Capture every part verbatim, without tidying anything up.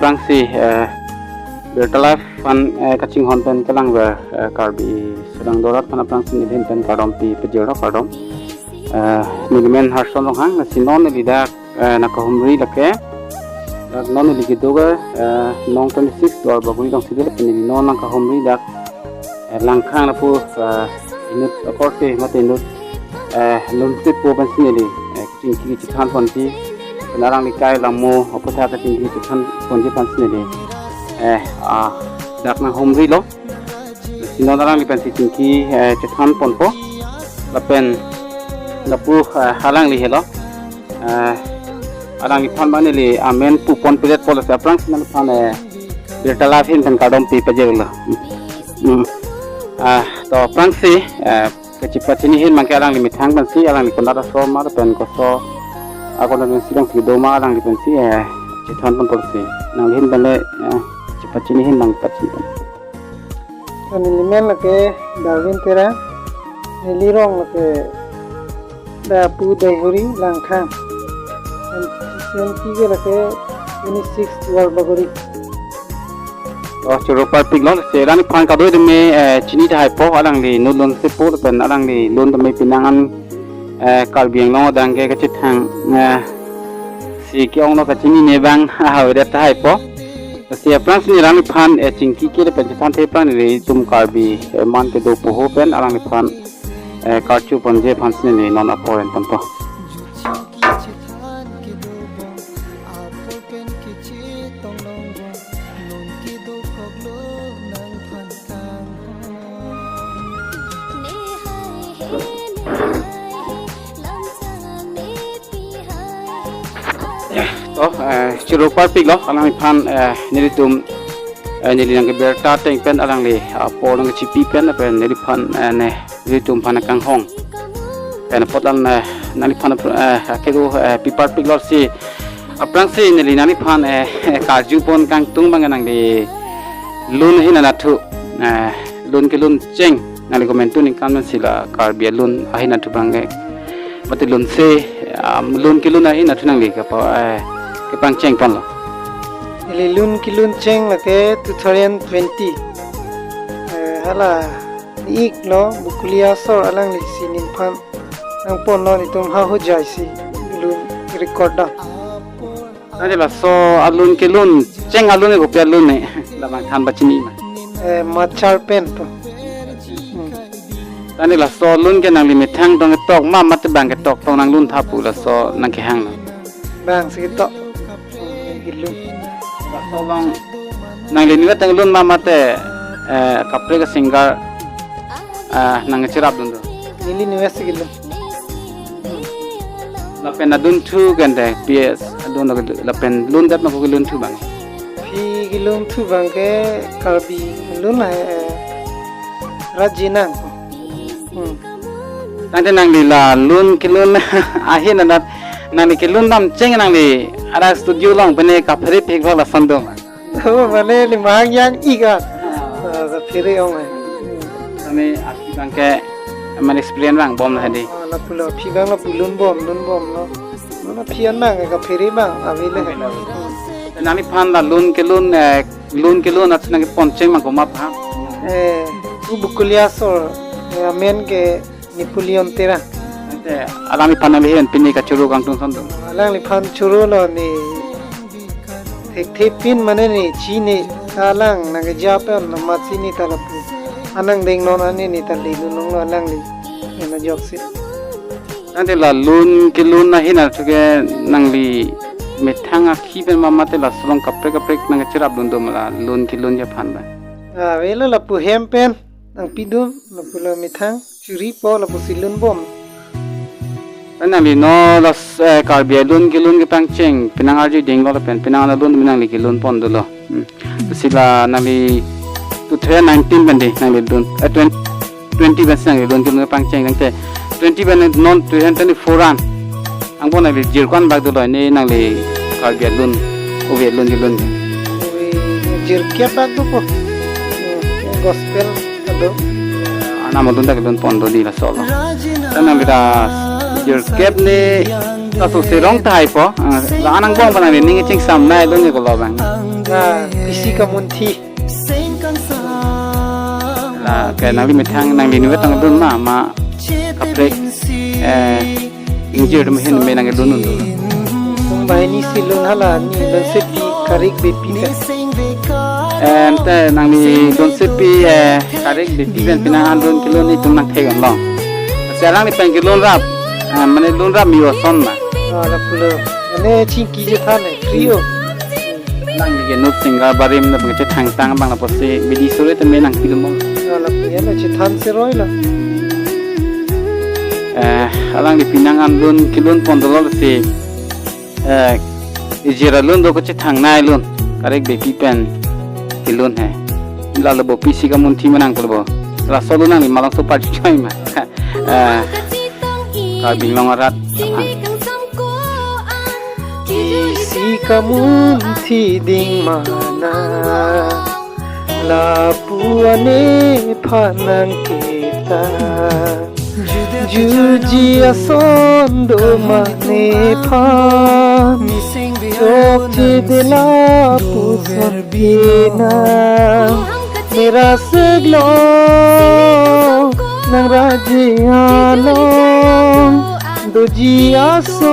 aphrangsi, eh, Birta Live aphan, eh, kachinghon pen kelang ver, eh, Karbi Sodang Dorat aphan aphrangsi neli ahin pen kardom pi pajirlo, kardom. Eh, neli men Harson Ronghang, lasi non neli dak, eh, nangkahumri lake. Dak non neli kedo ke, eh, Nong twenty-six Duar Bagori alongsi do, lapen neli non nangkahumri dak, eh, Langkhang lapu, eh, inut akorte mate inut, eh, Lunsepo pensi neli, eh, chingki chethan ponji, pen arang likai langmo aphuthak kachingki chethan ponji aphansi neli, eh, ah, dak nanghumrilo. Lasi non alangli pensi chingki, eh, chethan ponpo. Lapen lapu, eh, alangli helo. Eh, alangliphan abang neli amen pu pon pilet po, lasi aphrangsi nangliphan, eh, Birta Live ahin pen kardom pi pajirlo. Hmm. Ah, to aphrangsi, eh, kachepachini ahin abangke alangli methang pensi, alangli konat aso ma lapen koso, ah, konat pensi alongsi kedo ma alangli pensi, eh, chethan ponpo, lasi nangli ahin pen le, eh, chepachini ahin nangpachini pon. Neli men lake Darwin Terang, neli rong lake Dapu Dogori Langkhang. Pen P C M P ke lake twenty-six Duar Bagori. Oh, choro parpiklo, lasi nangliphan kado tame, eh, chini tahai po, alangli inut Lunsepo, lapen alangli lun tame penang an, eh, Karbi Anglong adang ke kachethang, eh, si ke-onglo kachinine abang, ah, havedet tahai po. Lasi aphrangsi neli nangliphan, eh, chingki ke lapen chethanthe aphrang nelitum Karbi, eh, man kedo poho pen alangliphan, eh, karju ponji aphansi neli non apor en ponpo. To, eh, choro parpiklo, alangliphan, eh, nelitum, eh, neli nangkebirta ateng pen alangli, ah, apor nangkechipi pen, pen neliphan, eh, ne, nelitum aphan kanghong. Pen apot lang, eh, nangliphan, eh, kedo, eh, pi parpiklo, lasi aphrangsi neli nangliphan, eh, karju pon kangtung abang nangli lun ahin anatthu, eh, lun kelun cheng nangli komantu ningkan pensi la Karbi alun ahin anatthu abang ke, mate lunse, ah, lun kelun ahin anatthu nangli kepa, eh, kepangcheng ponlo. Neli lun kelun cheng lake two thousand twenty. Eh, hala ni-iklo, Bukulia asor alangli si neliphan nangponlo, netum haho jai si lun record dam. Tangte laso alun kelun cheng alun ke kopi alun ne? Labang than pachini ma. Eh, machar pen to. Hmm. Tangte laso alun ke nangli methang tong ketok ma mate bang ketok tong nanglun tha pu laso nangkehang lo? Bang si ketok. Hmm, kelun. Laso along nangli nivet nanglun ma mate, eh, kaprek a-singer, eh, nangcherapdun do? Neli nivet si kelun. Lapen adunthu kente P S adun lapen lundet ma ko kelunthu abang? Phi kelunthu abang ke Karbi lun hai, eh, Rajinang. Hmm. Tangte nangli la lun kelun ahin anat nangli kelun dam cheng nangli ada studio along pen kaphere phek bhak lason do ma? Oh, mane ni mahang yang ikan. Ah, kaphere ong hai. Kami aki abang ke, man experience abang bom la hadi. Ah, lapulo, phi abang lapu lun bom, lun bom lo. Mana phi an abang kaphere abang, avele hai. Nangliphan la lun kelun, eh, lun kelun at nangkepon cheng ma komat ha? Eh, Bu Bukulia asor, eh, amen ke Napoleon Terang. Ante alangliphan nangli ahin pini kachoro kangtung son do? Alangliphan chorolo, ne thekthe pin mane ne chini ta alang nangkeja pen nama chini ta lapu. Anang deng non ane ne ta le lun longlo alangli. Ena joksi. Tangte la lun kelun ahin anatthu ke nangli methang akhi pen ma mate laso along kaprek kaprek nangkecherapdun do ma la lun kelun aphan abang? Ah, avelo lapu hem pen nangpidun, lapulo methang churipo, lapusi lun bom. Pen nangli non las, eh, Karbi alun kelun kepangcheng penang arju dinglo lapen penang alun nangli kelun pon dolo. Hmm. Lasi la nangli two thousand nineteen pen di nangli lun, eh, twenty, twenty pen si nangli lun kelun kepangcheng, tangte twenty pen non two thousand twenty-four an angbong nangli jirkon bak dolo, ne nangli Karbi alun, ove alun kelun ke? Ove jirkep bak dopo. Hmm, gospel ado. Anam alun ta kelun pon do di laso along. Tangte nangli ta jirkep ne ta so serong tahai po. Ah, la anang angbong abang nangli ning chingsam nai alun ke kolo abang? Ah, P C Kamunthi. La, ke nangli methang nangli niwet tang dun ma, ma kaprek, eh, ingjir dum hin me nang dun dun. Tum banghini si lun hala ne Donsepi Karik Beypi ke. Em, te nangli Donsepi, eh, Karik Beypi pen pini an lun kelun itum nangthek-ong long. Sekarang ni pen kelun rap, eh, mane lun rap mi oson ma. Ah, lapulo. Mane chingki chethan eh, free o. Nangli ke inut singer barim na bang chethangtang bang lapusi bidi sore tame nangpi dun mo. Ah, lapu ya na chethan seroi la. Eh, alangli pini an lun kelun pon dolo si, eh, ingjir alun do kachethang nai lun. Karik Beypi pen kelun he. Lalo bo P C Kamunthi menang pulo bo. Laso lun nangli malok so parchoi ma. Eh, Karbi Anglong arat aphan. P C Kamunthi ding mana, lapu anephan nang kita. Juji ason do ma nephan, chokche de lapuson pina. Mera seglo nang raji along doji ason,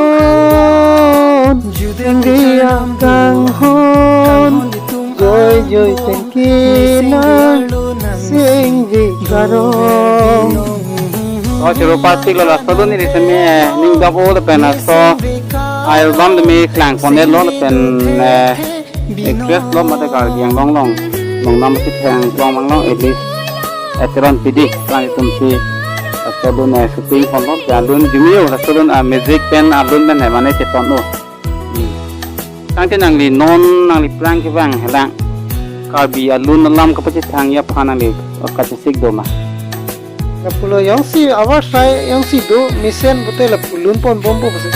singri akanghon, joi joi tengki nang singri karong. Oh, choro plastic lo laso lun ni seme ning dap o lapen laso album de me klang pon lo lapen, eh, actress lo mate Karbi Anglong long, long nam si theng long mang long at least, eh, Teron P D, klang itum si, eh, laso lun, eh, shooting pon lo, ya lun jumio, laso lun, ah, music pen, ah, lun pen, eh, mane cheton o. Hmm. Tangte nangli non, nangli plang kevang, helang. Karbi alun alam kapachethang aphan nangli, oh, kachesik do ma. Lapulo jongsi avar sai jongsi do mesen pute lapu lun pon bombo puse.